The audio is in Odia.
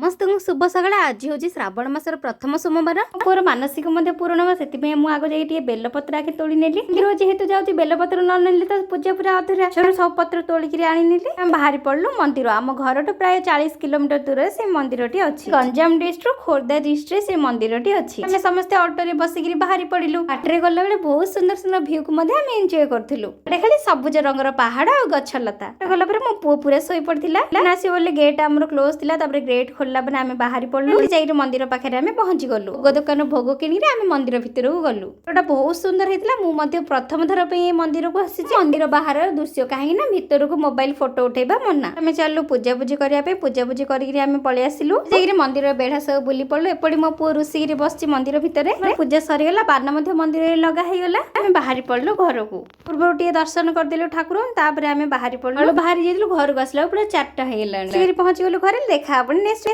ସମସ୍ତଙ୍କୁ ଶୁଭ ସକାଳ। ଆଜି ହେଉଛି ଶ୍ରାବଣ ମାସର ପ୍ରଥମ ସୋମବାର। ପୁଅର ମାନସିକ ମଧ୍ୟ ପୂରଣ ହେବ। ସେଥିପାଇଁ ମୁଁ ଆଗ ଯାଇକି ଟିକେ ବେଲପତ୍ର ଆଗେ ତୋଳି ନେଲି। ମନ୍ଦିର ଯେହେତୁ ଯାଉଛି, ବେଲପତ୍ର ନ ନେଲେ ତ ପୂଜା ପୁରା ଅଧୁରା। ସେଠୁ ସବୁ ପତ୍ର ତୋଳିକିରି ଆଣିନେଲି। ଆମେ ବାହାରି ପଡିଲୁ ମନ୍ଦିର। ଆମ ଘରଠୁ ପ୍ରାୟ 40 କିଲୋମିଟର ଦୂରରେ ସେ ମନ୍ଦିରଟି ଅଛି। ଗଞ୍ଜାମ ଡିଷ୍ଟ୍ରିକ୍ଟ ଖୋର୍ଦ୍ଧା ଡିଷ୍ଟ୍ରିକ୍ଟରେ ସେ ମନ୍ଦିରଟି ଅଛି। ଆମେ ସମସ୍ତେ ଅଟୋରେ ବସିକିରି ବାହାରି ପଡିଲୁ। ବାଟରେ ଗଲାବେଳେ ବହୁତ ସୁନ୍ଦର ସୁନ୍ଦର ଭ୍ୟୁକୁ ମଧ୍ୟ ଆମେ ଏନ୍ଜୟ କରୁଥିଲୁ। ଏଟା ଖାଲି ସବୁଜ ରଙ୍ଗର ପାହାଡ ଆଉ ଗଛ ଲତା। ଗଲା ପରେ ମୋ ପୁଅ ପୁରା ଶୋଇ ପଡିଥିଲା। ଆସିବ ବୋଲି ଗେଟ୍ ଆମର କ୍ଲୋଜ ଥିଲା। ତାପରେ ଗେଟ୍ ଖୋଲିଲା ପରେ ଆମେ ବାହାରି ପଡିଲୁ। ଯାଇକି ମନ୍ଦିର ପାଖରେ ଆମେ ପହଞ୍ଚି ଗଲୁ। ଭୋଗ ଦୋକାନ ଭୋଗ କିଣିକି ଆମେ ମନ୍ଦିର ଭିତରକୁ ଗଲୁ। ଏଟା ବହୁତ ସୁନ୍ଦର ହେଇଥିଲା। ମୁଁ ମଧ୍ୟ ପ୍ରଥମ ଥର ପାଇଁ ଏ ମନ୍ଦିରକୁ ଆସିଛି। ମନ୍ଦିର ବାହାରର ଦୃଶ୍ୟ, କାହିଁକି ନା ଭିତରକୁ ମୋବାଇଲ ଫଟୋ ଉଠେଇବା ମନା। ଆମେ ଚାଲୁ ପୂଜାପୂଜି କରିବା ପାଇଁ। ପୂଜାପୂଜି କରିକିରି ଆମେ ପଳେଇ ଆସିଲୁ। ଯାଇକିରି ମନ୍ଦିର ବେଢା ସବୁ ବୁଲି ପଡିଲୁ। ଏପଟେ ମୋ ପୁଅ ରୁଷିକିରି ବସିଛି ମନ୍ଦିର ଭିତରେ। ପୂଜା ସରିଗଲା, ବାନ ମଧ୍ୟ ମନ୍ଦିରରେ ଲଗା ହେଇଗଲା। ଆମେ ବାହାରି ପଡିଲୁ ଘରକୁ। ପୂର୍ବରୁ ଟିକେ ଦର୍ଶନ କରିଦେଲୁ ଠାକୁର, ତାପରେ ଆମେ ବାହାରି ପଡିଲୁ। ବାହାରି ଯାଇଥିଲୁ, ଘରକୁ ଆସିଲା ପୁରା 4ଟା ହେଇଗଲାଣି। ପହଞ୍ଚି ଗଲୁ ଘରେ। ଦେଖା ହବନି ନେକ୍ସଟ।